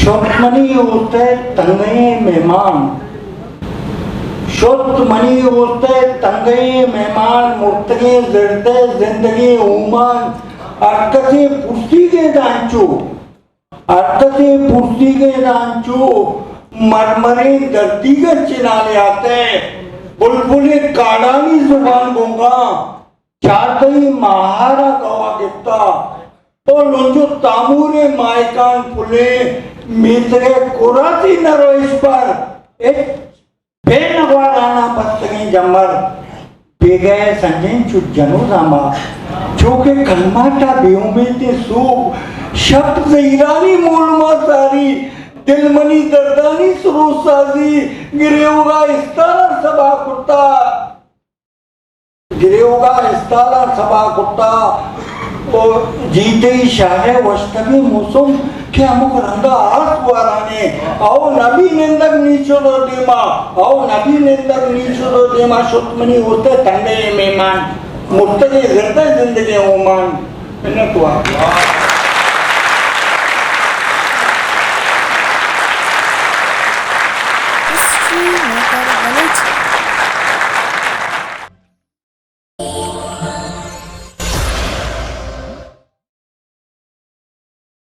شت منی اوست ءِ تنگئیں مہمان، شت منی اوست ءِ تنگئیں مہمان، مرتگیں زرد ءِ زندگیں اومان، ہر کسے پرسیگ ءَ دانچو، ہر کسے پرسیگ ءَ دانچو، مرمریں دردیگ ءَ چہ نالیات ءَ، بلبلیں کاڑانی زبان گنگاں، چاردہی ماہارا گواہ گپتا، او لنجو تاموریں ماہکان پلیں میتگ ءِ کراسی نروش پر، ہچ بے نگوارانا بستگیں جمر، بیگہ ءَ سنجیں چو جنوزاما، چو کہ کلماٹا بے امیتیں سوب، شپ زہیرانی مولما ساری، دل منی دردانی سروز سازی، گریوگا استالا سبا کتا۔ گریوگا استالا سبا کتا، او جیتئی شہر ءِ وشتگیں موسم کہ ہمک رنگا آس گوارانے، او نبی نندگ نی چدو دیما، او نبی نندگ نی چدو دیما، شت منی اوست ءِ تنگئیں مہمان، مرتگیں زرد ءِ زندگیں اومان۔ منت وار۔